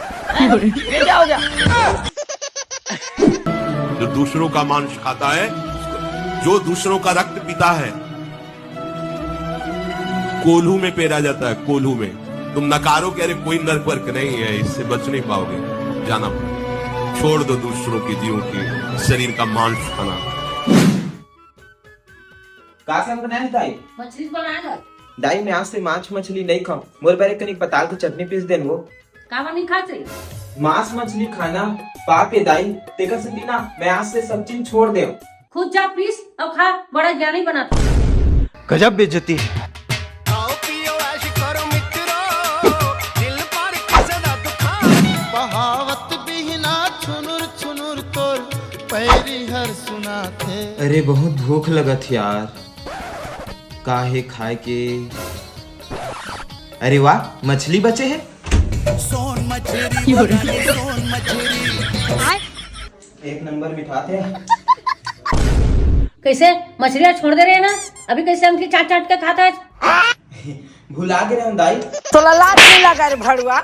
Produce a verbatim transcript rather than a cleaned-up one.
ये क्या हो गया? जो दूसरों का मांस खाता है, जो दूसरों का रक्त पीता है, कोल्हू में पेरा जाता है, कोल्हू में। तुम नकारो कि अरे कोई नर्क वर्क नहीं है, इससे बच नहीं पाओगे, जाना। छोड़ दो दूसरों की जीवों की शरीर का मांस खाना। का साग बनाए दाई? मछली बनाए ला। दाई, मैं आज से माछ मछली नहीं खाऊं। मोर बर एक कनिक पताल के चटनी पीस देन वो। काबर नहीं खात रही? मांस मछली खाना पाप है दाई, तेकर सेती ना मैं आज से सब चीज छोड़ दे। खुद जा पीस और खा, बड़ा ज्ञानी बना। गजब बेइज्जती। आओ पियो ऐश करो मित्रो, दिल पर किसे दा दुखा। बहावत बिहना छुनुर छुनुर तोर पैरी हर सुनाथे। अरे बहुत भूख लगत यार, का हे खाए के? अरे वाह, मछली बचे है। सोन मछली, सोन मछली। एक नंबर मिठाथे। कैसे मछलियाँ छोड़ दे रहे हैं ना, अभी कैसे हमकी चाट चाट के खाता है। भुला के रहूं दाई। तोला लाज नहीं लगा रे भड़ुआ?